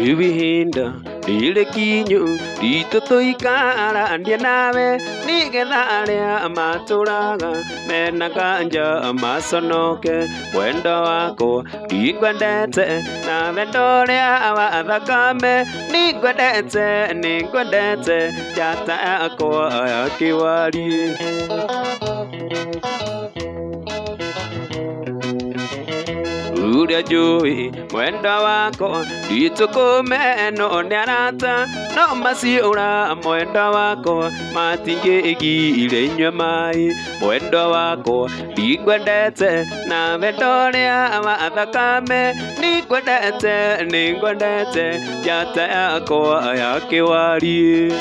Rĩu ihinda rĩrĩ kinyu ritũ tũikaranie nawe nĩgetha arĩa matũraga mena nganja maconoke. Mwendwa wakwa nĩngwendete na wendo ũrĩa wa thakame, nĩngwendete, nĩngwendete njata yakwa ya kĩwariĩ. Ũrĩa njũĩ mwendwa wakwa nditũkũmenwo nĩ arata, no maciũra mwendwa wakwa matingĩgire inyue maĩ. Mwendwa wakwa nĩngwendete na wendo ũrĩa wa thakame, nĩngwendete, nĩngwendete njata yakwa ya kĩwariĩ.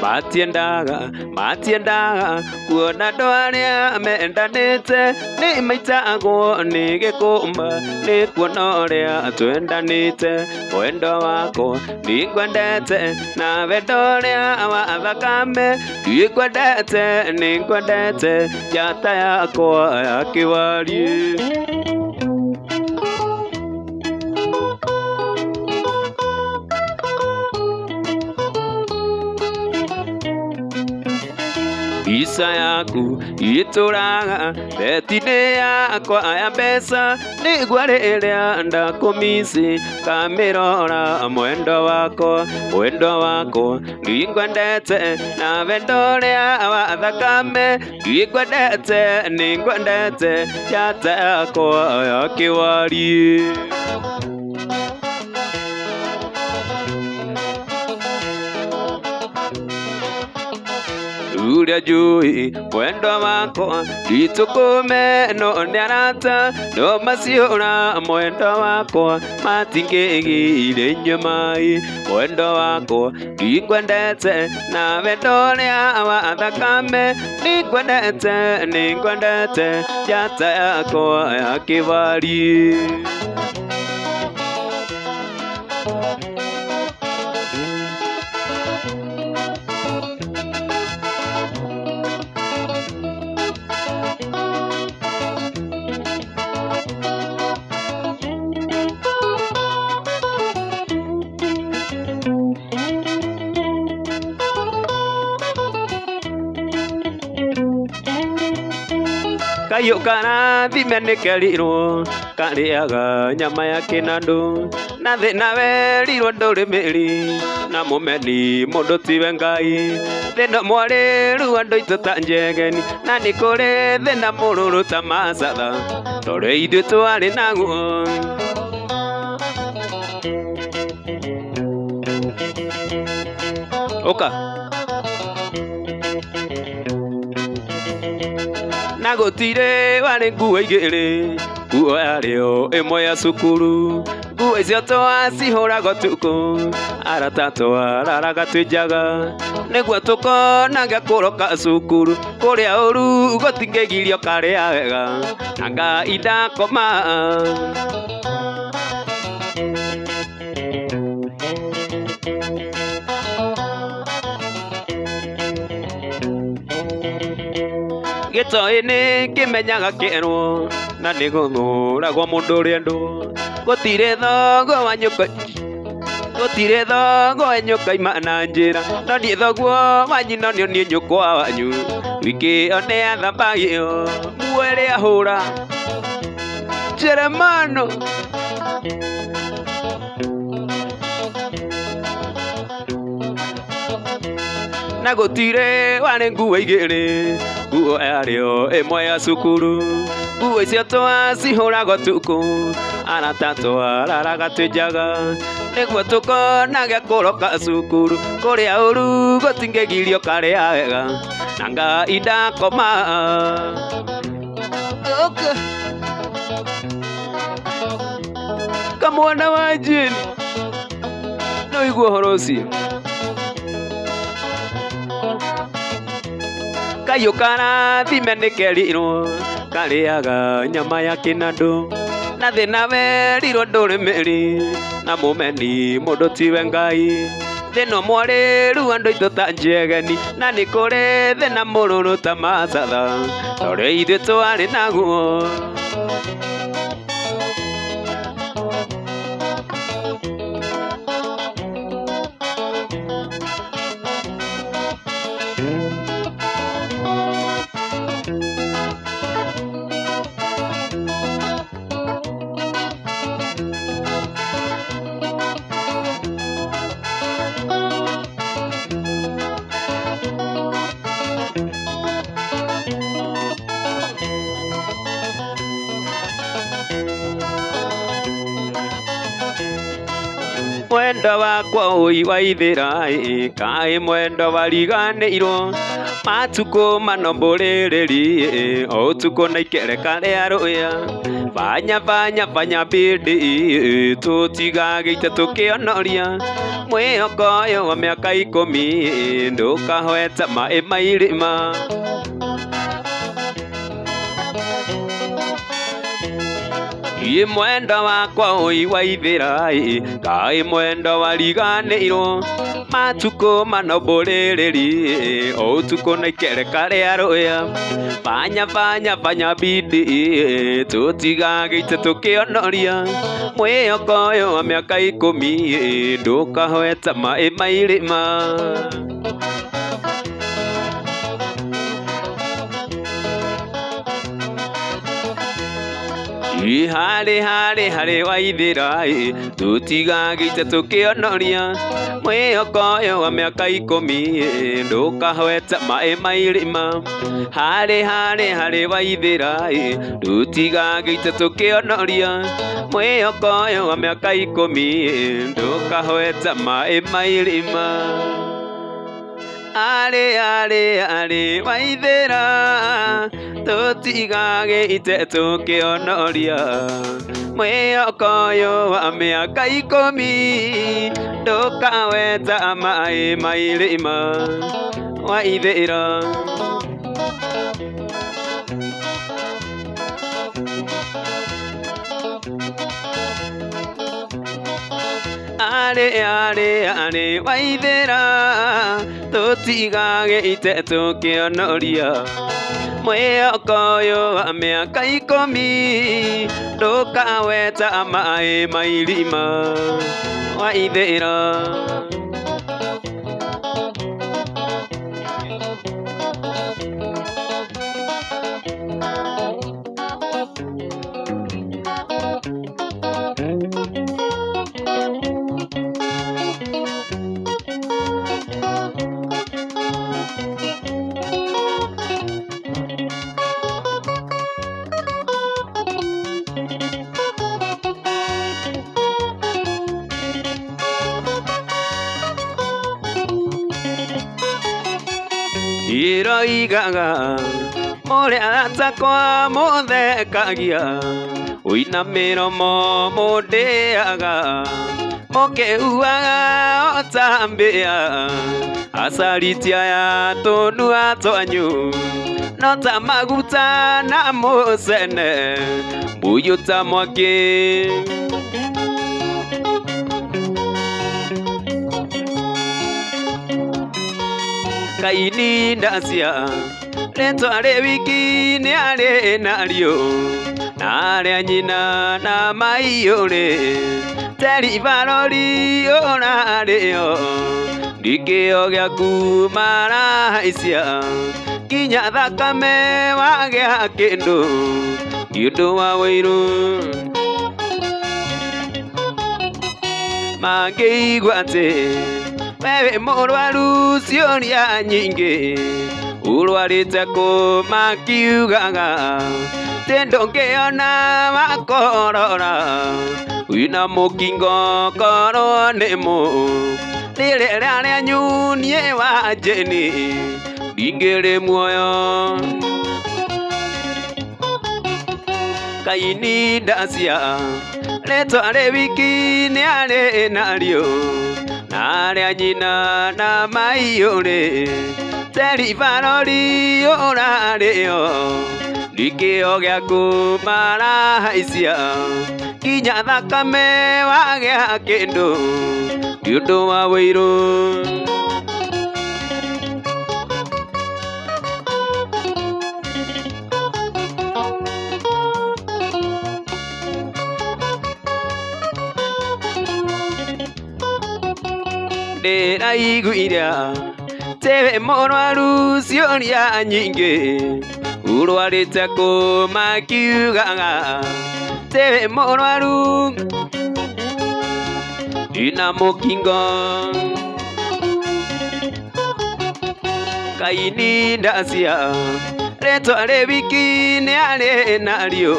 Matiendaga, matiendaga kuona andũ arĩa mendanĩte, nĩ maitagwo nĩ gĩkũmba nĩ kuona ũrĩa twendanĩte. Mwendwa wakwa nĩngwendete na wendo ũrĩa wa thakame, nĩngwendete, nĩngwendete njata yakwa ya kĩwariĩ. Mbica yaku ĩtũraga beti-inĩ yakwa ya mbeca, nĩguo rĩrĩa ndakũmici ngamĩrora. Mwendwa wakwa, mwendwa wakwa nĩngwendete na wendo ũrĩa wa thakame, nĩngwendete, nĩngwendete njata yakwa ya kĩwariĩ. Ũrĩa njũĩ mwendwa wakwa nditũkũmenwo nĩ arata, no maciũra mwendwa wakwa matingĩgire inyue maĩ. Mwendwa wakwa nĩngwendete na wendo ũrĩa wa thakame, nĩngwendete, nĩngwendete njata yakwa ya kĩwariĩ. Kayũ karathime nĩkerirwo karĩaga nyama ya kĩnandũ, na thĩna werirwo ndũrĩ mĩri, na mũmeni mũndũ tiwe Ngai. Thĩna mwarĩru andũ aitũ ta njegeni, na nĩ kũrĩ thĩna mũrũrũ ta macatha, tondũ ithuĩ twarĩ naguo. Ũka. Na gũtirĩ warĩ nguo igĩrĩ, nguo yarĩ o ĩmwe ya cukuru, nguo icio twacihũraga ũtukũ, arata twararaga twĩ njaga, nĩguo tũkona gĩa kũroka cukuru, kũrĩa ũru gũtingĩgirio karĩa wega, na Ngai ndakoma. Gĩtoĩ nĩ kĩmenyaga kĩerwo, na nĩ gũthũragwo mũndũ ũrĩa ndũ, gũtirĩ thoguo wa nyũkwa, gũtirĩ thoguo wa nyũkwa ima na njĩra, no niĩ thoguo wanyu no niĩ nyũkwa wanyu, wiki ĩyo nĩ yathambagio, nguo ĩrĩa hũra Jeremano. Na gũtirĩ warĩ nguo igĩrĩ, nguo yarĩ o ĩmwe ya cukuru, nguo icio twacihũraga ũtukũ, arata twararaga twĩ njaga, nĩguo tũkona gĩa kũroka cukuru, kũrĩa ũru gũtingĩgirio karĩa wega, na Ngai ndakoma. Ũka. Kamwana wa Jane, no ũigue ũhoro ũcio. Kayũ karathime nĩkerirwo karĩaga nyama ya kĩnandũ, na thĩna werirwo ndũrĩ mĩri, na mũmeni mũndũ tiwe Ngai. Thĩna mwarĩru andũ aitũ ta njegeni na nĩ kũrĩ thĩna mũrũrũ ta macatha ta ũrĩa ithuĩ twarĩ naguo. Mwendwa wakwa ũi waithĩra ĩ, kaĩ mwendwa wariganĩirwo matukũ mano mbũrĩrĩri ĩ, o ũtukũ na ikereka rĩa rũĩa banya banya banya bindi ĩ, tũtigagĩte tũkĩonoria mwĩhoko ũyũ wa mĩaka 10 ĩ, ndũkahoeta maĩ ma irĩma. Ĩ mwendwa wakwa ũi waithĩra ĩ, kaĩ mwendwa wariganĩirwo matukũ mano mbũrĩrĩri ĩ, o ũtukũ na ikereka rĩa rũĩa banya banya banya bindi ĩ, tũtigagĩte tũkĩonoria mwĩhoko ũyũ wa mĩaka 10 ĩ, ndũkahoeta maĩ ma irĩma. Ĩ harĩ harĩ harĩ waithĩra ĩ, tũtigagĩte tũkĩonoria mwĩhoko ũyũ wa mĩaka 10 ĩ, ndũkahoeta maĩ ma irĩma. Harĩ harĩ harĩ waithĩra ĩ, tũtigagĩte tũkĩonoria mwĩhoko ũyũ wa mĩaka 10 ĩ, ndũkahoeta maĩ ma irĩma. Arĩ arĩ arĩ waithĩra tũtigagĩte tũkĩonoria mwĩhoko ũyũ wa mĩaka 10 ndũkaweta maĩ ma irĩma waithĩra. Arĩ arĩ arĩ waithĩra tũtigagĩte tũkĩonoria mwĩhoko ũyũ wa mĩaka 10 ndũkaweta maĩ ma irima waithĩra. Iroigaga mũrĩ aratakwa mũthekagia ũina mĩromo mũndĩaga mũkĩuaga o ta mbĩa acaritia ya tũnua twanyu no ta maguta na mũcene mbuyũ ta mwaki. Kaini ndacia rĩtwa rĩ wiki nĩ arĩ narĩo na arĩa nyina na maiyũrĩ teri barori ũrarĩo ndikĩo gĩaku marahaicia nginya thakame wagĩa kĩndũ nĩ ũndũ wa wũiru. Mangĩigua atĩ we wĩ mũrwaru ciũria nyingĩ ũrwarĩte kũ makiugaga tĩ ndũngĩona wakorora wĩna mũkingo korwo nĩ mũ rĩrĩa rĩanyu niĩ wa njĩni ndingĩrĩ muoyo. Kaini ndacia rĩtwa rĩ wiki nĩ arĩ narĩo na arĩa nyina na maiyũrĩ teri barori ũrarĩo Ndikĩo gĩaku marahaicia nginya thakame wagĩa kĩndũ nĩ ũndũ wa wũiru. Ndĩraiguire tewe mũrwaru ciũria nyingĩ ũrwarĩte kũ makiugaga tewe mũrwaru ndina mũkingo kaini ndacia rĩtwa rĩ wiki nĩ arĩ narĩo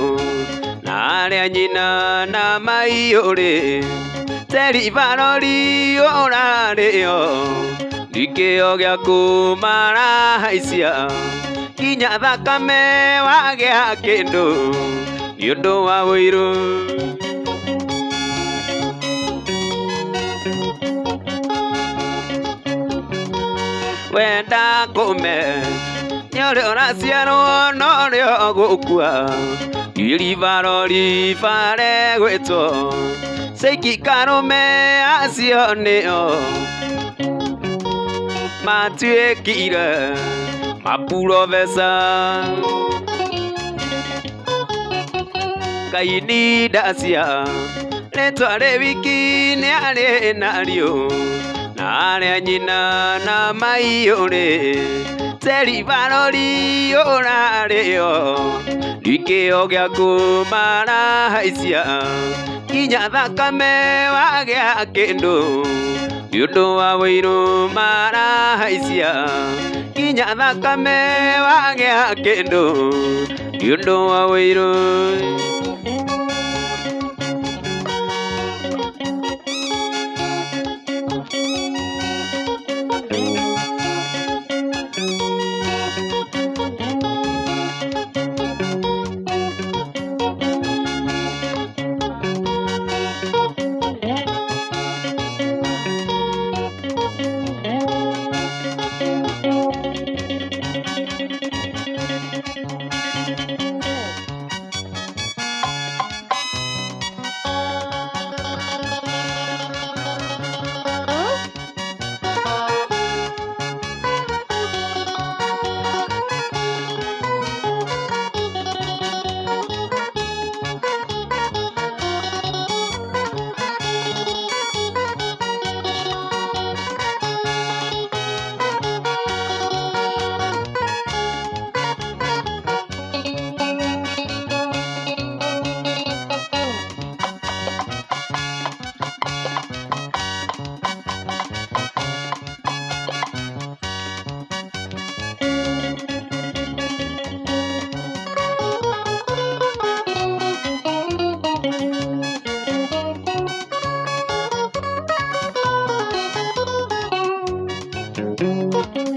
na arĩa nyina na maiyũrĩ teri barori ũrarĩo ndikĩo gĩaku marahaicia nginya thakame wagĩa kĩndũ nĩ ũndũ wa wũiru. Wenda kũme nĩũrĩ ũraciarwo norĩo gũkua iribarori bare gwĩtwo Seiki karũme acio nĩo matuĩkire mapurobesa Kaini ndacia rĩtwa rĩ wiki nĩ arĩ narĩo na arĩa nyina na maiyũrĩ teri barori ũrarĩo ndikĩo gĩaku marahaicia nginya thakame wagĩa kĩndũ nĩ ũndũ wa wũiru marahaicia nginya thakame wagĩa kĩndũ nĩ ũndũ wa wũiru.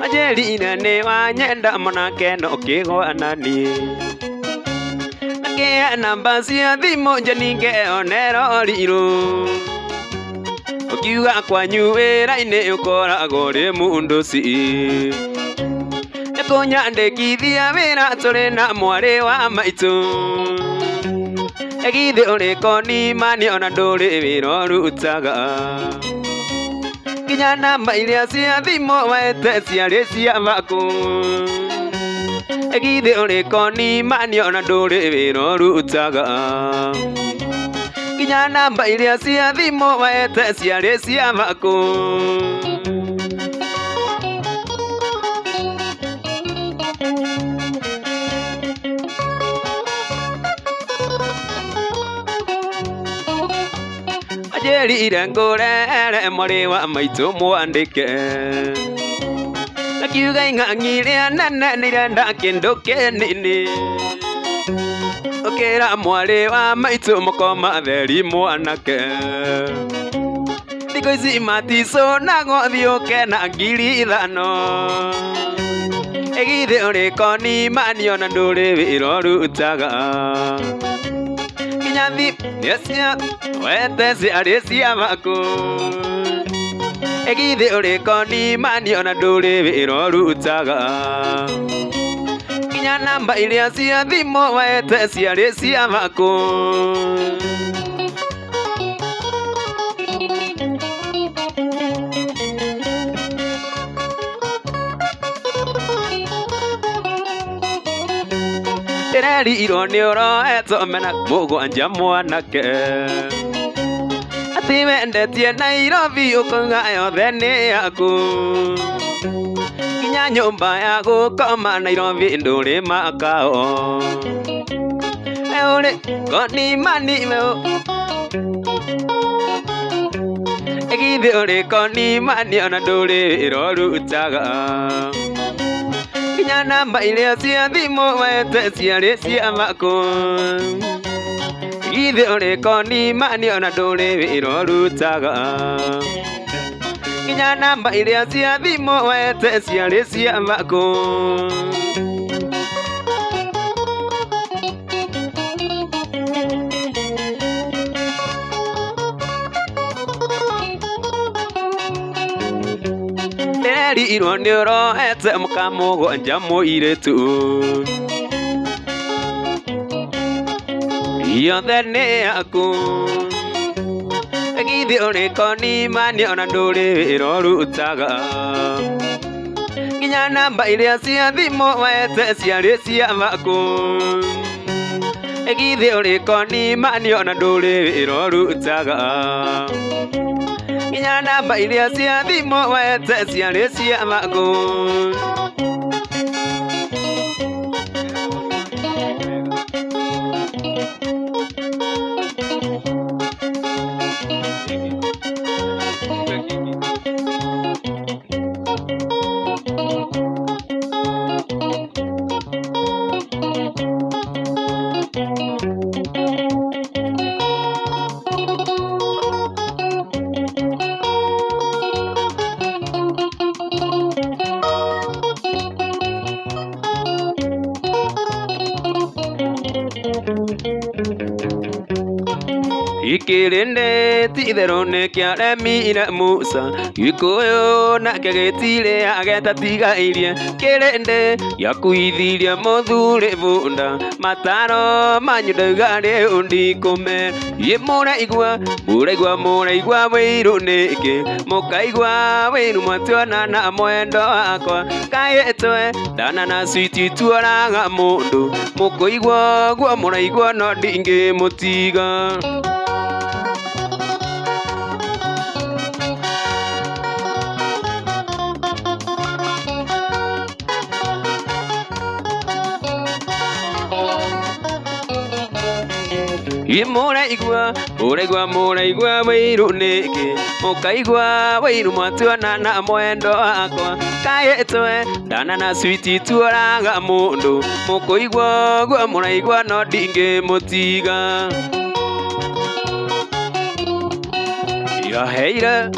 Anjĩrire nĩ wanyenda mũnake no ũkĩgũa na niĩ akĩhe namba cia thimũ njeningĩonero rirũ ũkiuga kwanyu wĩra-inĩ ũkoragwo ũrĩ mũndũ ci nĩkũnyandĩkithia wĩra tũrĩ na mwarĩ wa maitũ ĩgithĩ ũrĩ konimani ona ndũrĩ wĩra ũrutaga nginya namba iria cia thimũ wete ciarĩ cia baku ĩgithĩ ũrĩ konimani ona ndũrĩ wĩra ũrutaga nginya namba iria cia thimũ wete ciarĩ cia baku. Anjĩrire ngũrehere mwarĩ wa maitũ mwandĩke akiuga ing'ang'i rĩa nene nĩirenda kĩndũ kĩnini ũkĩra mwarĩ wa maitũ mũkoma theri mwanake thikũ ici maticũnagwo thiũke na 5,000 ĩgithĩ ũrĩ konimani ona ndũrĩ wĩra ũrutaga nginya thimũ cia wete ciarĩ cia baku ĩgithĩ ũrĩ konimani ona ndũrĩ wĩra ũrutaga. Nginya namba iria cia thimũ waete ciarĩ cia makũ. Ndĩrerirwo nĩ ũroetwo mena mũgwanja mwanake. Atĩ wendetie Nairobi ũkauga yothe nĩ yaku. Nginya nyũmba ya gũkoma Nairobi ndũrĩ makao. We ũrĩ konimani we Githĩ ũrĩ konimani ona ndũrĩ wĩra ũrutaga. Nginya namba iria cia thimũ waete ciarĩ cia makũ. Githĩ ũrĩ konimani ona ndũrĩ wĩra ũrutaga. Nginya namba iria cia thimũ waete ciarĩ cia makũ. Ndĩrerirwo nĩ ũroete mũka mũgwanja mũirĩtu. Yothe nĩ yaku. Githĩ ũrĩ konimani ona ndũrĩ wĩra ũrutaga. Nginya namba iria cia thimũ waete ciarĩ cia makũ. Githĩ ũrĩ konimani ona ndũrĩ wĩra ũrutaga. Nginya namba iria cia thimũ waete ciarĩ cia makũ. Ikĩrĩndĩ ti itherũ nĩkĩaremire Musa. Gĩkũyũ nake gĩtirĩ agetatigairie. Kĩrĩndĩ gĩakuithirie mũthuri bunda. Mataro manyu ndauga rĩu ndikũmera. Ĩ mũraigua mũraigua mũraigua wĩiru nĩkĩ? Mũkaigua wĩiru mwatuona na mwendo wakwa. Kaĩ twendana na switi tuoraga mũndũ. Mũkũigua ũguo mũraigua no ndingĩmũtiga. Ĩ mũraigua mũraigua mũraigua wĩiru nĩkĩ? Mũkaigua wĩiru mwatuona na mwendo wakwa. Kaĩ twendana na switi tuoraga mũndũ. Mũkũigua ũguo mũraigua no ndingĩmũtiga. Yaheire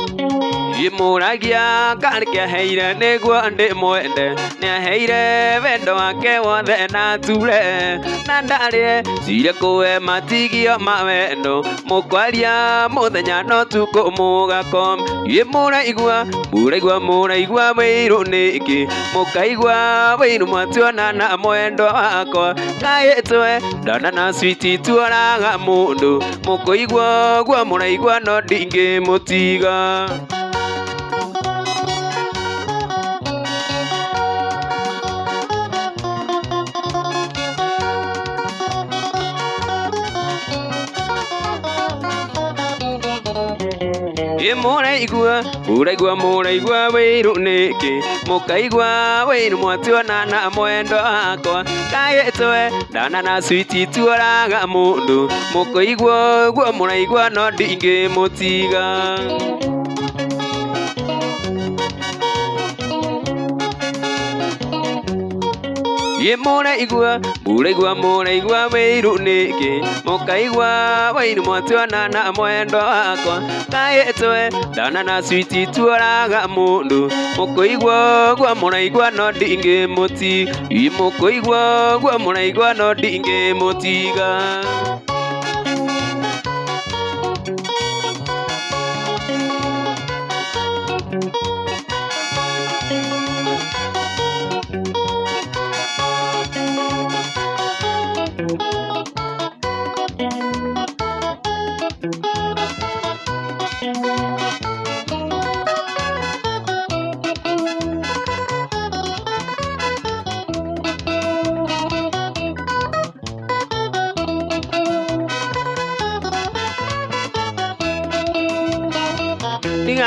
Imũragia karĩ kĩaheire nĩguo ndĩmwende. Nĩaheire wendo wake wothe na ture. Na ndarĩ cire kũwe matigio ma wendo. Mũkwaria mũthenya no tukũ mũgakoma. Ĩ mũraigua mũraigua mũraigua wĩiru nĩkĩ? Mũkaigua wĩiru mwatuona na mwendo wakwa. Kaĩ twendana na switi tuoraga mũndũ. Mũkũigua ũguo mũraigua no ndingĩmũtiga. Ĩ mũraigua mũraigua mũraigua wĩiru nĩkĩ? Mũkaigua wĩiru mwatuona na mwendo wakwa. Kaĩ twendana na switi tuoraga mũndũ. Mũkũigua ũguo mũraigua no ndingĩmũtiga. Ĩ mũraigua mũraigua mũraigua wĩiru nĩkĩ? Mũkaigua wĩiru mwatuona na mwendo wakwa. Kaĩ twendana na switi tuoraga mũndũ. Mũkũigua ũguo mũraigua no ndingĩmũtiga. Ĩ mũkũigua ũguo mũraigua no ndingĩmũtiga.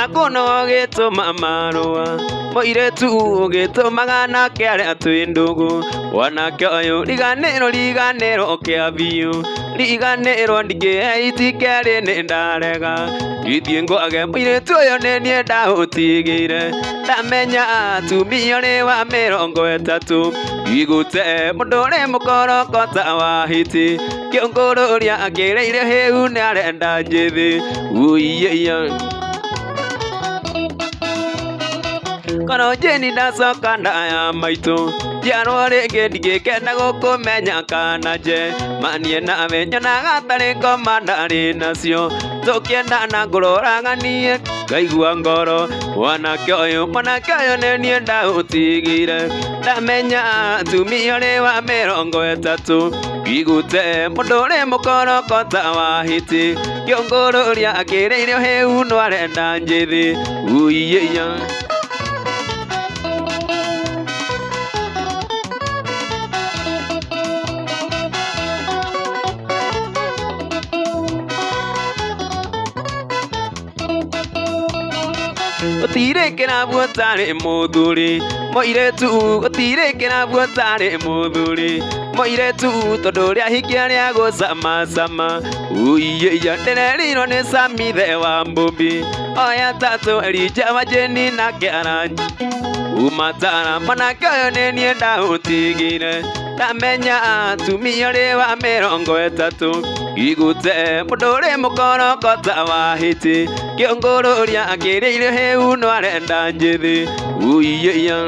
Ona kũno ũgĩtũma marũa mũirĩtu ũgĩtũmaga nake arĩa twĩ ndũgũ. Mwanake ũyũ riganĩrwo riganĩrwo kĩa biũ riganĩrwo ndingĩeitikĩrĩ nĩ ndarega ithiĩ ngwage mũirĩtu ũyũ nĩ niĩ ndaũtigĩire ndamenya atumia ũrĩ wa 30 igũte mũndũ ũrĩ mũkoroko ta wa hiti kĩũngũrũria akĩrĩire hĩu nĩ arenda njĩthĩ uiyeya korwo Jane ndacoka ndaya maitũ njiarwo rĩngĩ ndingĩkena gũkũmenya kana nje manie nawe nyonaga tarĩ ngoma ndarĩ nacio tũkĩendana ngũroraga niĩ ngaigua ngoro mwanake ũyũ nĩ niĩ ndaũtigire ndamenya atumia ũrĩ wa 30 igũte mũndũ ũrĩ mũkoroko ta wa hiti kĩũngũrũria akĩrĩire hĩu no arenda njĩthĩ uiyeya. Gũtirĩ kĩrabu ũtarĩ mũthuri mũirĩtu gũtirĩ kĩrabu ũtarĩ mũthuri mũirĩtu tondũ ũrĩa hikia rĩa gũcamacama uiyeya ndĩrerirwo nĩ Samithe wa Mbũmbi oya tatũ Elija wa Jane nake aranji umatara mwanake ũyũ nĩ niĩ ndaũtigire ndamenya atumia ũrĩ wa 30 igũte mũndũ ũrĩ mũkoroko ta wa hiti kĩũngũrũria akĩrĩire hĩu no arenda njĩthĩ uiyeya.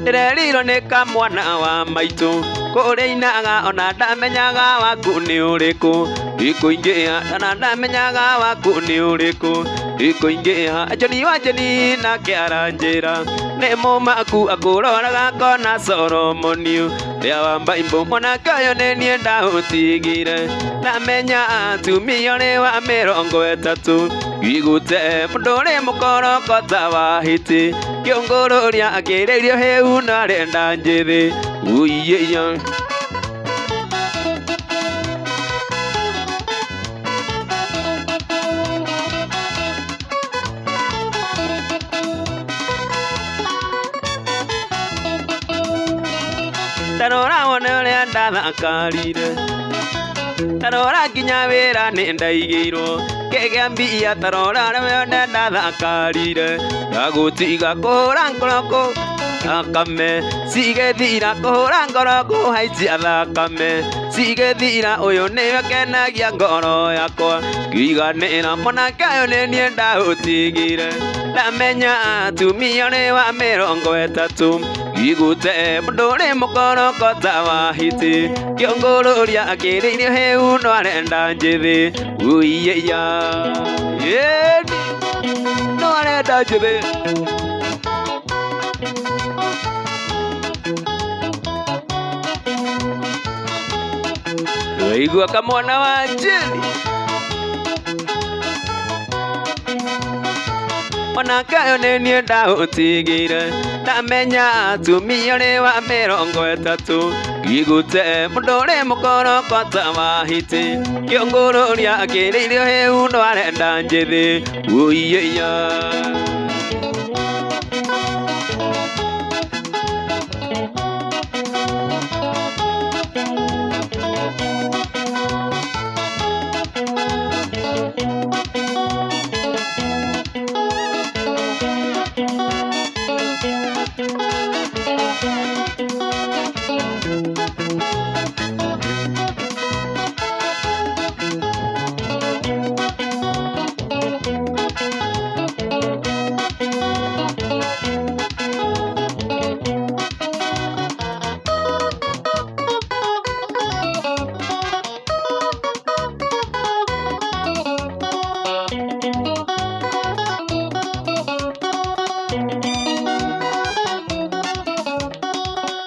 Ndĩrerirwo nĩ kamwana wa maitũ kũrĩa inaga ona ndamenyaga waku nĩ ũrĩkũ ikũingĩha ona ndamenyaga waku nĩ ũrĩkũ ikũingĩha Joni wa Jane nake aranjĩra nĩ mũmaku akũroraga kona Solomoni rĩa wa Mbaimbo mwanake ũyũ nĩ niĩ ndaũtigire ndamenya atumia ũrĩ wa 30 igũte mũndũ ũrĩ mũkoroko ta wa hiti kĩũngũrũria akĩrĩirio hĩu no arenda njĩthĩ uiyeya. Tarora wone ũrĩa ndathakarire tarora nginya wĩra nĩ ndaigĩirwo kĩgĩa mbia tarora wone ndathakarire ndagũtiga kũhũra ngoro thakame cigĩthira kũhũra ngoro kũhaicia thakame cigĩthira ũyũ nĩwe kenagia ngoro yakwa ngiganĩra mwanake ũyũ nĩ niĩ ndaũtigire ndamenya atumia ũrĩ wa 30 igũte mũndũ ũrĩ mũkoroko ta wa hiti kĩũngũrũria akĩrĩire hĩu no arenda njĩthĩ uiyeya yeni no arenda njĩthĩ. Waigua kamwana wa Jane mwanake ũyũ nĩ niĩ ndaũtigire ndamenya atumia ũrĩ wa 30 igũte mũndũ ũrĩ mũkoroko ta wa hiti kĩũngũrũria akĩrĩire hĩu no arenda njĩthĩ uiyeya.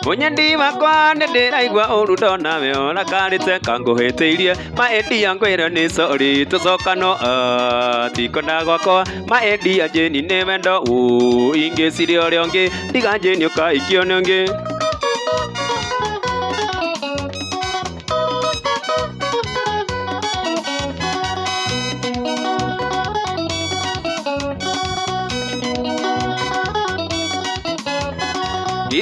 Mũnyendi wakwa nĩ ndĩraigua ũru ndona we ũrakarĩte kangũhĩtĩirie maendia ngwĩre nĩ sorry tũcokano tikwenda gwakwa maendia Jane nĩ wendo ingĩciria ũrĩa ũngĩ tiga Jane ũkaikio nĩ ũngĩ.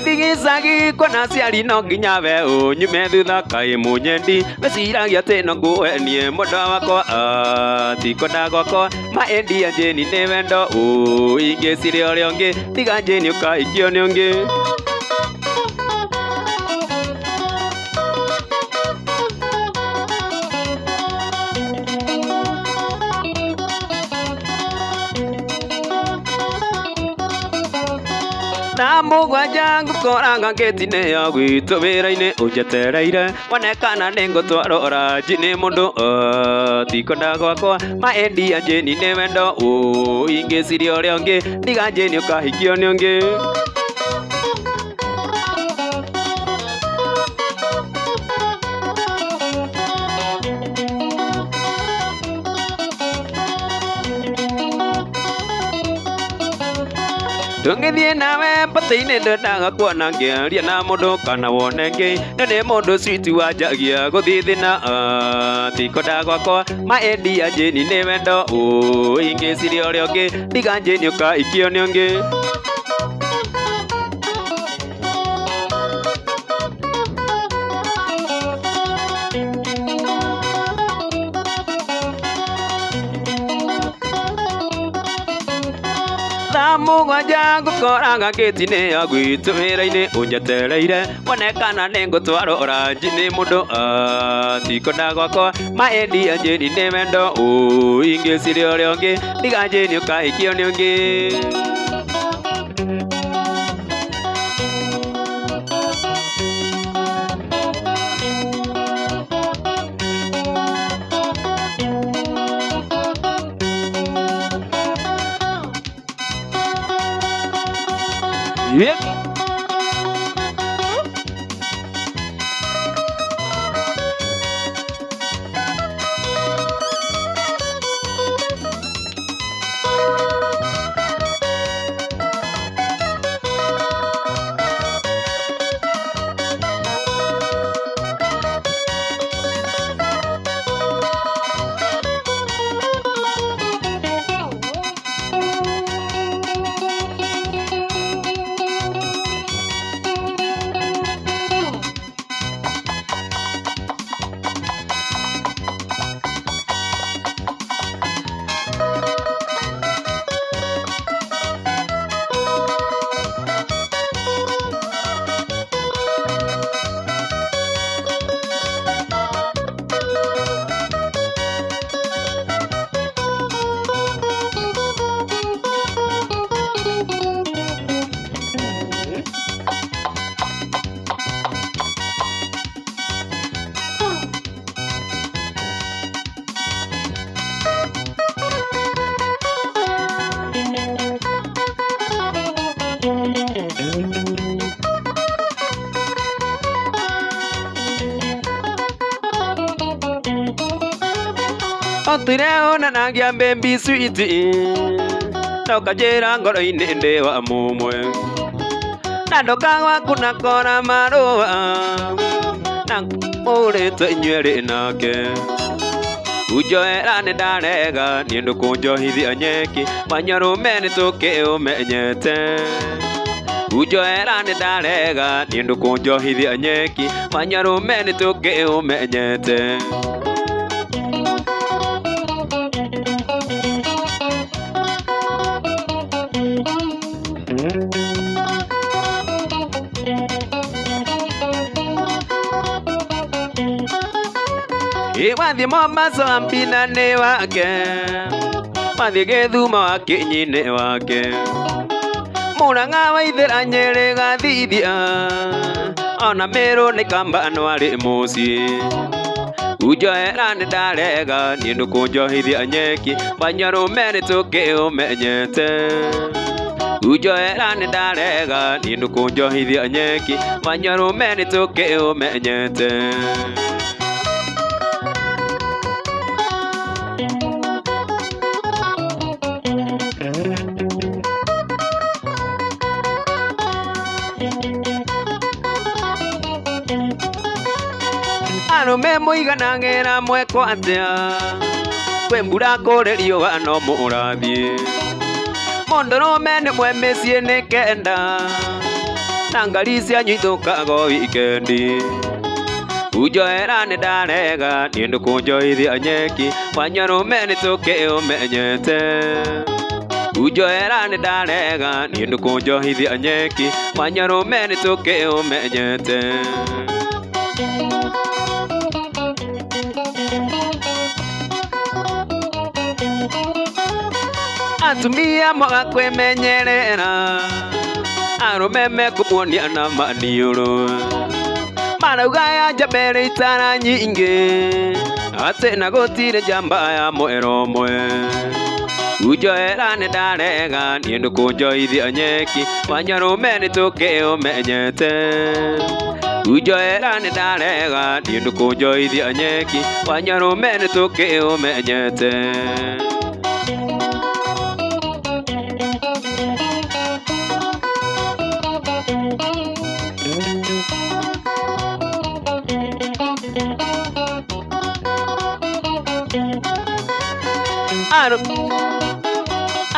Ngĩthiĩ gĩcagi kuona aciari no nginya we ũnyume thutha kaĩ mũnyendi meciragia atĩ no ngũhenie mwendwa wakwa ti kwenda gwakwa maendia Jane nĩ wendo ingĩciria ũrĩa ũngĩ tiga Jane ũkahikio nĩ ũngĩ. Thaa mũgwanja ngũkoraga ngĩti-inĩ ya gwitũ wĩra-inĩ ũnjetereire wonekana nĩ ngũtwarwo ranji nĩ mũndũ ti kwenda gwakwa maendia Jane nĩ wendo ingĩciria ũrĩa ũngĩ tiga Jane ũkahikio nĩ ũngĩ. Tũngĩthiĩ nawe batĩ-inĩ ndendaga kuona ngĩaria na mũndũ kana wone ngĩ na nĩ mũndũ sweet wanjagia gũthiĩ thĩna ti kwenda gwakwa maendia Jane nĩ wendo ingĩciria ũrĩa ũngĩ tiga Jane ũkahikio nĩ ũngĩ. Thaa mũgwanja ngũkoraga ngĩti-inĩ ya gwitũ wĩra-inĩ ũnjetereire wonekana nĩ ngũtwarwo ranji nĩ mũndũ ti kwenda gwakwa maendia Jane nĩ wendo ingĩciria ũrĩa ũngĩ tiga Jane ũkahikio nĩ ũngĩ. Yep. Ũtũire ũnanagia baby sweet na ũkanjĩra ngoro-inĩ ndĩ wa mũmwe na ndoka gwaku na kora marũa na mũrĩtwe inyuerĩ nake unjoera nĩ ndarega niĩ ndũkũnjohithia nyeki wanyarũme nĩ tũkĩũmenyete unjoera nĩ ndarega niĩ ndũkũnjohithia nyeki wanyarũme nĩ tũkĩũmenyete. Wathiĩ Mombasa wa Mpina nĩ wake wathiĩ Gĩthumo wa Kĩnyi nĩ wake Mũrang'a wa Ithĩra Nyĩrĩ Gathithia ona Mĩrũ nĩ Kamba nwarĩ mũciĩ unjoera nĩ ndarega niĩ ndũkũnjohithia nyeki wanyarũme nĩ tũkĩũmenyete unjoera nĩ ndarega niĩ ndũkũnjohithia nyeki wanyarũme nĩ tũkĩũmenyete. Arũme mũiganagĩra mwekwo atĩa kwĩ mbura kũrĩ riũa no mũrathiĩ mũndũrũme nĩ mwe mĩciĩ nĩ kenda Na ngari cianyu ithũkaga o wikendi. Unjoera nĩ ndarega niĩ ndũkũnjoithia nyeki wanyarũme nĩ tũkĩũmenyete. Unjoera nĩ ndarega niĩ ndũkũnjohithia nyeki wanyarũme nĩ tũkĩũmenyete. Atumia mwaga kwĩmenyerera arũme mekũmuonia na maniũrũ. Marauga ya njamba ĩrĩ itara nyingĩ atĩ na gũtirĩ njamba ya mwera ũmwe. Unjoera nĩ ndarega niĩ ndũkũnjoithia nyeki wanyarũme nĩ tũkĩũmenyete. Unjoera nĩ ndarega niĩ ndũkũnjoithia nyeki wanyarũme nĩ tũkĩũmenyete.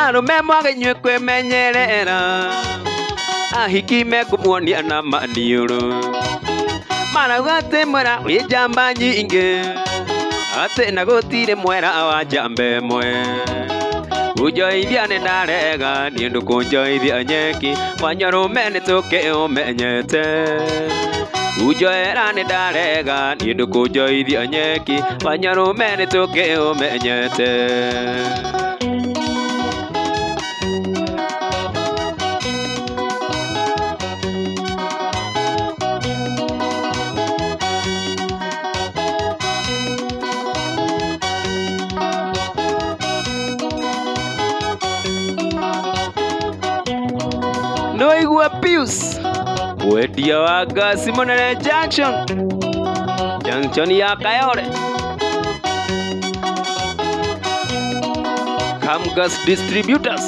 Arũme mwaga inyuĩ kwĩmenyerera ahiki mekũmuonia na maniũrũ. Marauga atĩ mwera wĩ njamba nyingĩ atĩ na gũtirĩ mwera wa njamba ĩmwe. Unjoithia nĩ ndarega niĩ ndũkũnjoithia nyeki wanyarũme nĩ tũkĩũmenyete. Unjoera nĩ ndarega niĩ ndũkũnjoithia nyeki wanyarũme nĩ tũkĩũmenyete. Nĩwaigua Pius wendia wa ngasi mũnene junction junction ya Kayole. Kamgas Distributors.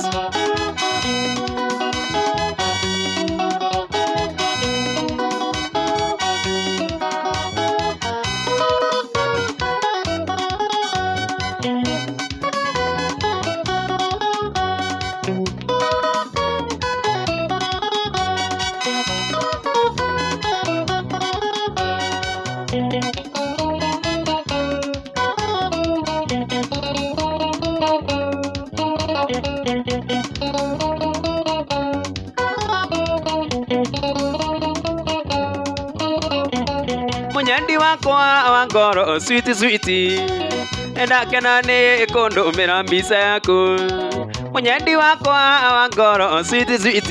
Mũnyendi wakwa wa ngoro sweet sweet ndakena nĩ kũndũmĩra mbica yaku. Mũnyendi wakwa wa ngoro sweet sweet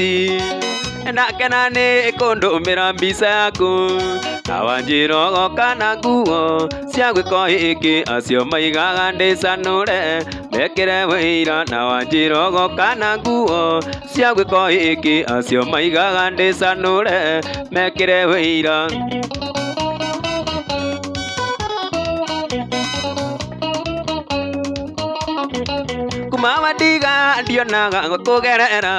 ndakena nĩ kũndũmĩra mbica yaku. Na wanjĩra ũgoka na nguo cia gwĩka ũhiki acio maigaga ndĩcanũre mekĩre wĩira. Na wanjĩra ũgoka na nguo cia gwĩka ũhiki acio maigaga ndĩcanũre mekĩre wĩira. Kuma wandiga ndionaga gũkũgerera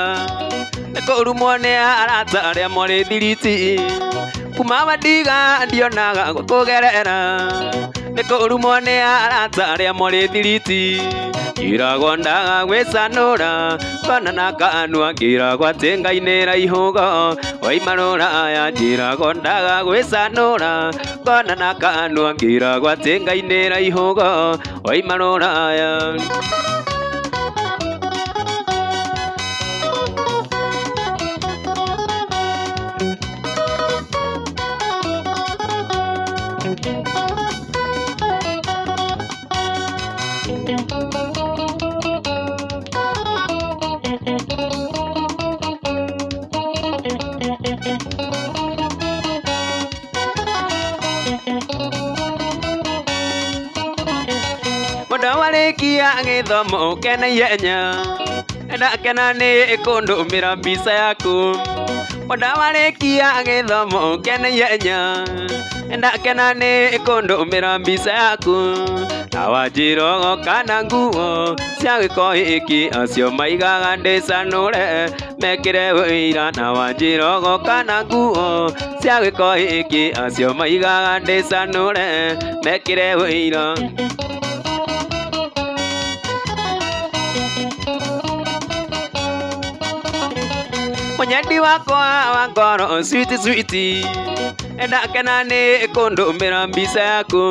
nĩ kũrumwo nĩ arata arĩa marĩ thiriti. Kuma wandiga ndionaga gũkũgerera nĩ kũrumwo nĩ arata arĩa marĩ thiriti. Njĩragwo ndaga gwĩcanũra ngona na kanua ngĩragwo atĩ Ngai nĩ raihũgo waima rũraya. Njĩragwo ndaga gwĩcanũra ngona na kanua ngĩragwo atĩ Ngai nĩ raihũgo waima rũraya. Mũndũ warĩkia gĩthomo ũke na ihenya ndakena nĩ kũndũmĩra mbica yaku. Mũndũ warĩkia gĩthomo ũke na ihenya ndakena nĩ kũndũmĩra mbica yaku. Na wanjĩra ũgoka na nguo cia gwĩka ũhiki acio maigaga ndĩcanũre mekĩre wĩira. Na wanjĩra ũgoka na nguo cia gwĩka ũhiki acio maigaga ndĩcanũre mekĩre wĩira. Mũnyendi wakwa wa ngoro sweet sweet, ndakena nĩ kũndũmĩra mbica yaku.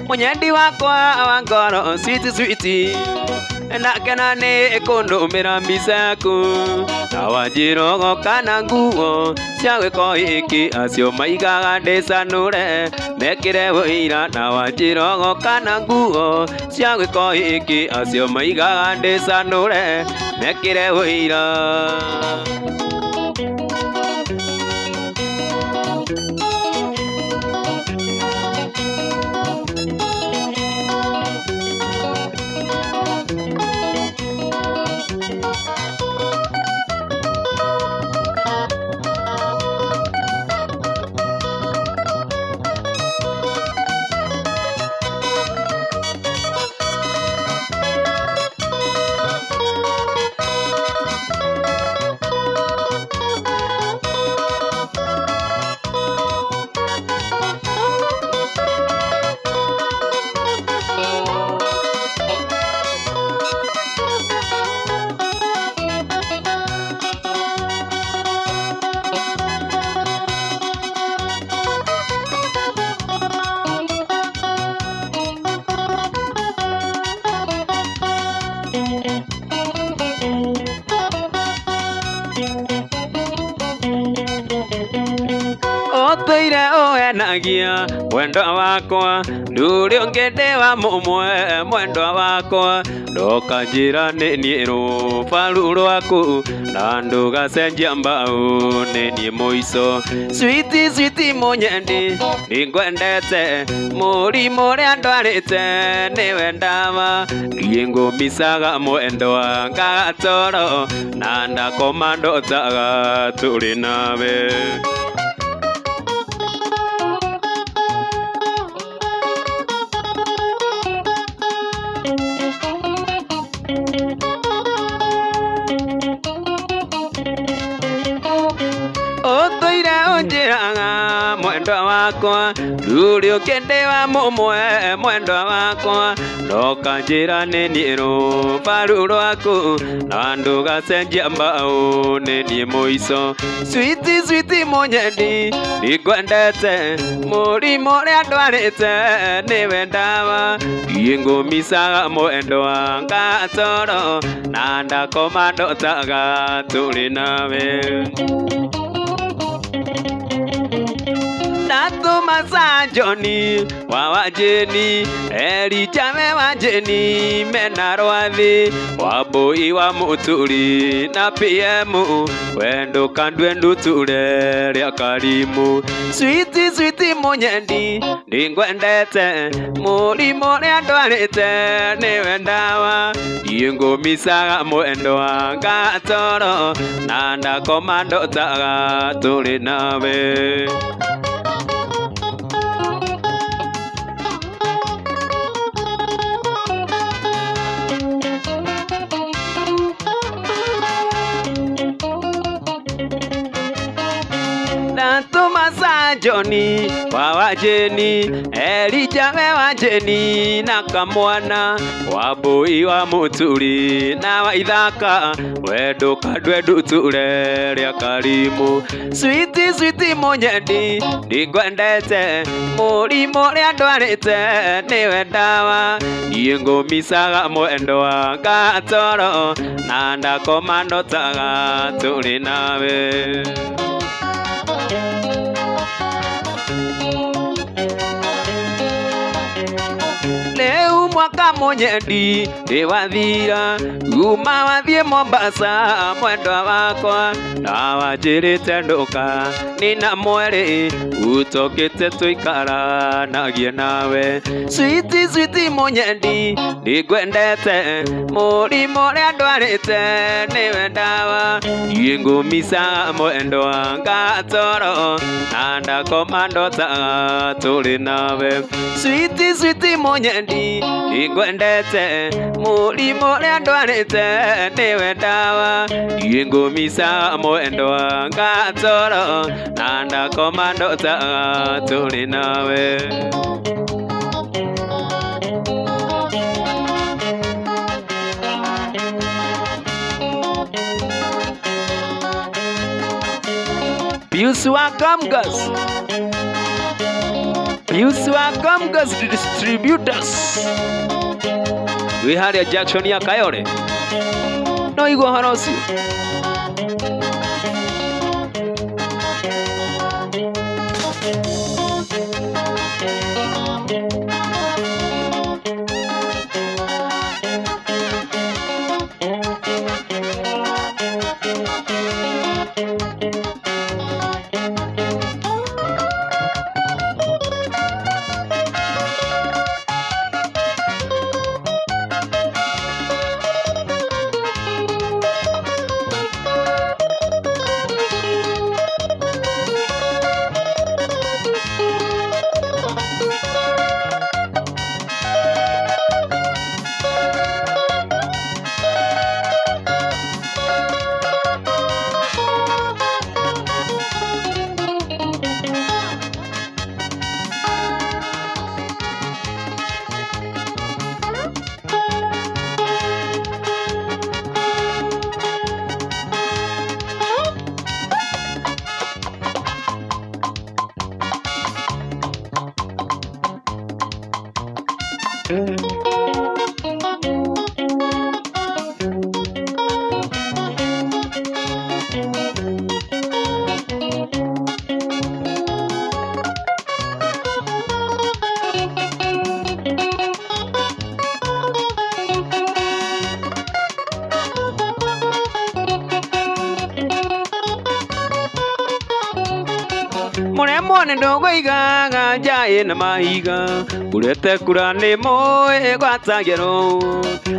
Mũnyendi wakwa wa ngoro sweet sweet, ndakena nĩ kũndũmĩra mbica yaku. Na wanjĩra kana nguo cia gwĩka ũhiki, acio maigaga ndĩcanũre mekĩre ũira. Na wanjĩra kana nguo cia gwĩka ũhiki, acio maigaga ndĩcanũre mekĩre ũira. Ũtũire ũhenagia mwendwa wakwa, ndũrĩ ũngĩ ndĩ wa mũmwe mwendwa wakwa. Ndoka njĩra nĩ niĩ rũbaru rwaku, na ndũgacenjia mbaũ nĩ niĩ mũico. Sweet sweet mũnyendi, nĩngwendete, mũrimũ ũrĩa ndwarĩte nĩwe ndawa. Niĩ ngũmicaga mwendwa ngaga toro, na ndakoma ndotaga tũrĩ nawe. Ũtũire ũnjĩraga mwendwa wakwa, ndũrĩ ũngĩ ndĩ wa mũmwe mwendwa wakwa. Ndoka njĩra nĩ niĩ rũbaru rwaku, na ndũgacenjia mbaũ nĩ niĩ mũico. Sweet sweet mũnyendi, nĩngwendete, mũrimũ ũrĩa ndwarĩte nĩwe ndawa. Niĩ ngũmicaga mwendwa ngaga toro, na ndakoma ndotaga tũrĩ nawe. Ndatũma Sajoni wa Wajeni, Elijah wa Jeni mena rwathi, Wambui wa Mũturi na PM, wendo kandwe nduture rĩa Karimu. Sweet sweet mũnyendi, nĩngwendete, mũrimũ ũrĩa ndwarĩte nĩwe ndawa. Niĩ ngũmicaga mwendwa ngaga toro, na ndakoma ndotaga tũrĩ nawe. Ndatũma Sajoni wa Wajeni, Elijah wa Jeni na kamwana, Wambui wa Mũturi na wa Ithaka, wendo kandwe nduture rĩa Karimu. Sweet sweet mũnyendi, nĩngwendete, mũrimũ ũrĩa ndwarĩte nĩwe ndawa. Niĩ ngũmicaga mwendwa ngaga toro, na ndakoma ndotaga tũrĩ nawe. Rĩu mwaka mũnyendi ndĩwathira, uma wathiĩ Mombasa mwendwa wakwa, na wanjĩrĩte ndũka nĩna mweri, ũtokĩte tũikaranagie nawe. Sweet sweet mũnyendi, nĩngwendete, mũrimũ ũrĩa ndwarĩte nĩwe ndawa. Niĩ ngũmicaga mwendwa ngaga toro, na ndakoma ndotaga tũrĩ nawe. Sweet sweet mũnyendi, nĩngwendete, mũrimũ ũrĩa ndwarĩte nĩwe ndawa. Niĩ ngũmicaga mwendwa ngaga toro, na ndakoma ndotaga tũrĩ nawe. Pius wa Comgas, Pius wa Comgas Distributors wĩ harĩa junction ya Kayole, no igua ũhoro ũcio. Mũremwo nĩ ndũgũigaga nja ĩna mahiga, mbura kura nĩ mũĩ ĩgwatagia rũũ.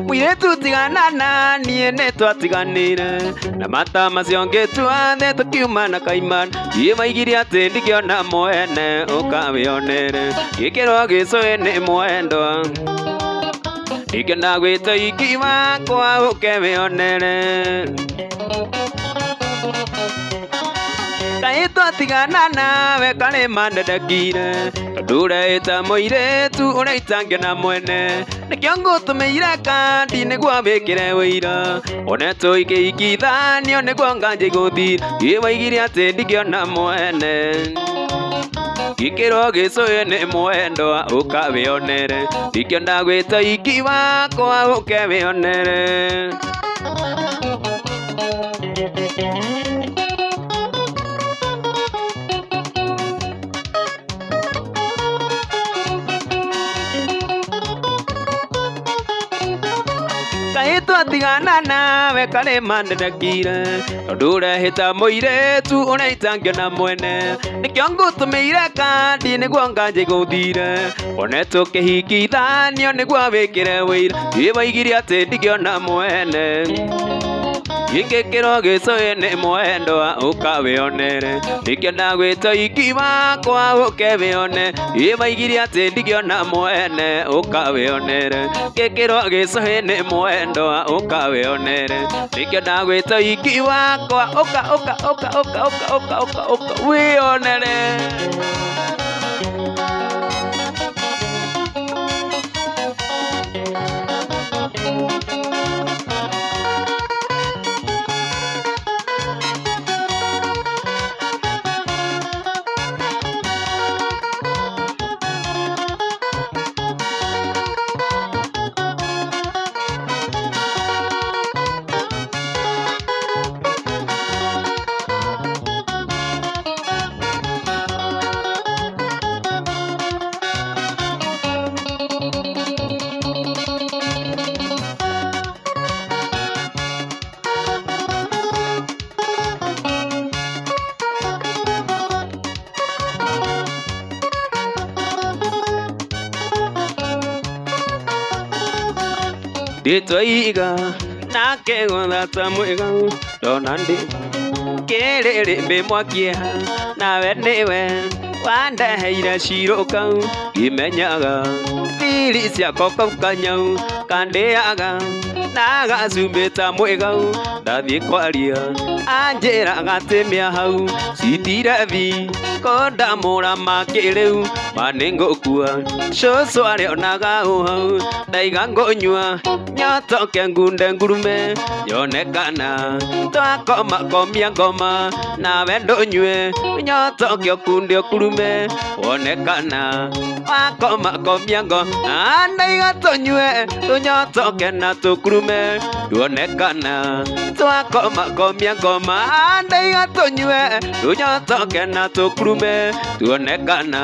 Mũirĩtu tigana na niĩ nĩ twatiganire, na mata macio ngĩtua thĩ tũkiuma na kaimana. Niĩ maigire atĩ ndingĩona mwene ũkawĩonere, gĩkĩrwo gĩcũĩ nĩ mwendwa. Ndingĩenda gwĩta iki wakwa ũke wĩonere. Kaĩ twatigana nawe karĩ mandendekire, tondũ ũreĩta mũirĩtu ũrĩa itangĩona mwene. Nĩkĩo ngũtũmĩire kandi nĩguo wĩkĩre ũira, one tũikĩikithanio nĩguo nganja igũthira. Ĩ waigire atĩ ndingĩona mwene, gĩkĩrwo gĩcũĩ nĩ mwendwa ũkawĩonere. Ndingĩenda gwĩta iki wakwa ũke wĩonere. Kaĩ twatigana nawe karĩ mandendekire, tondũ ũrehĩta mũirĩtu ũrĩa itangĩona mwene. Nĩkĩo ngũtũmĩire kandi nĩguo nganja igũthire, one tũkĩhikithanio nĩguo wĩkĩre ũira. Ĩ waigire atĩ ndingĩona mwene, gĩkĩkĩrwo gĩcũĩ nĩ mwendwa ũkawĩonere. Ndingĩenda gwĩta iki wakwa ũke wĩone, ĩ waigire atĩ ndingĩona mwene ũkawĩonere. Gĩkĩrwo gĩcũĩ nĩ mwendwa ũkawĩonere. Ndingĩenda gwĩta iki wakwa ũka ũka ũka ũka ũka ũka ũka ũka wĩonere. Ndĩtwaiga nake gũthata mwega ndona ndĩ kĩrĩrĩmbĩ mwakieha, nawe nĩwe wandeheire cirũka. Ngĩmenyaga thiri ciakwa kau kanyau kandĩaga na gacumbĩ ta mwĩgau. Ndathiĩ kwaria anjĩraga atĩ mĩahau citirethi kondamũra makĩrĩu ma nĩngũkua cũcũ arĩonaga ũhau ndaiga ngũnyua nyotoke ngunde ngurume nyonekana twakoma komia ngoma nawe ndũnyue nyotoke ũkunde ũkurume wonekana wakoma komia ngoma ndaiga tũnyue tũnyotoke na tũkurume tuonekana twakoma komia ngoma ndaiga tũnyue tũnyotoke na tũkurume tuonekana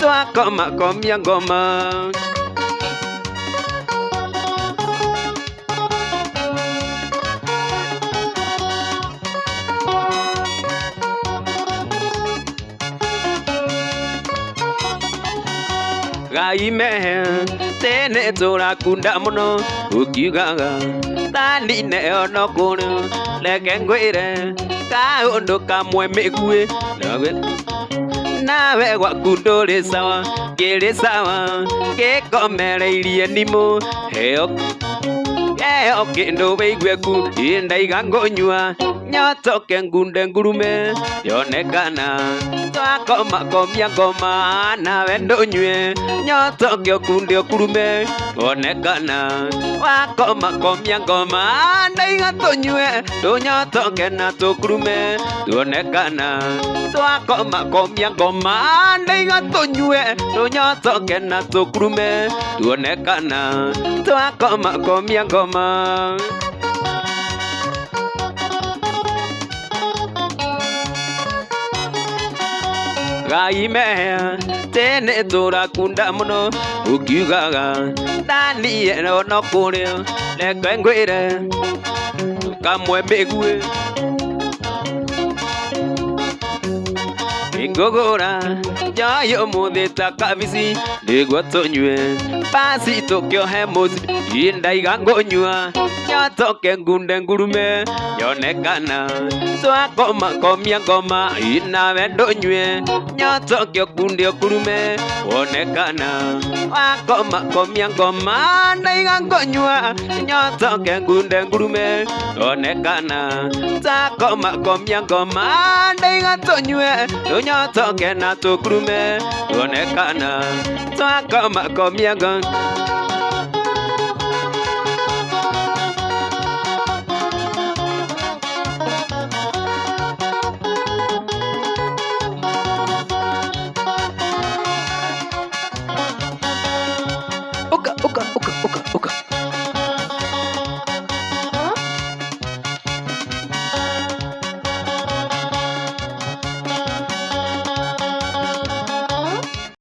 twakoma komia ngoma. Gai mehe tene tũrakunda mũno ũkiugaga tani ono kũrĩ reke ngwĩre kaũndũ kamwe mĩguĩ nawe gwaku ndũrĩ sawa kĩrĩ sawa gĩkomereirie nimũ heo heo kĩndũ wĩigue ku ndaiga ngũnyua nyotoke ngunde ngurume yonekana twakoma komia ngoma nawe ndũnyue nyotoke ũkunde ũkurume wonekana wakoma komia ngoma ndaiga tũnyue tũnyotoke na tũkurume tuonekana twakoma komia ngoma ndaiga tũnyue tũnyotoke na tũkurume tuonekana twakoma komia ngoma. Gai mehe tene tũrakunda mũno ũkiugaga ndani ono kũrĩ reke ngwĩre kamwe mĩguĩ ngũgũra njohi ũmũthĩ ta kabici nĩguo tũnyue basi tũkĩohe mũcibi ndaiga ngũnyua nyotoke ngunde ngurume yonekana twakoma komia ngoma nawe ndũnyue nyotoke ũkunde ũkurume wonekana wakoma komia ngoma ndaiga ngũnyua nyotoke ngunde ngurume wonekana twakoma komia ngoma ndaiga tũnyue tũnyotoke na tũkurume tuonekana twakoma komia ngoma.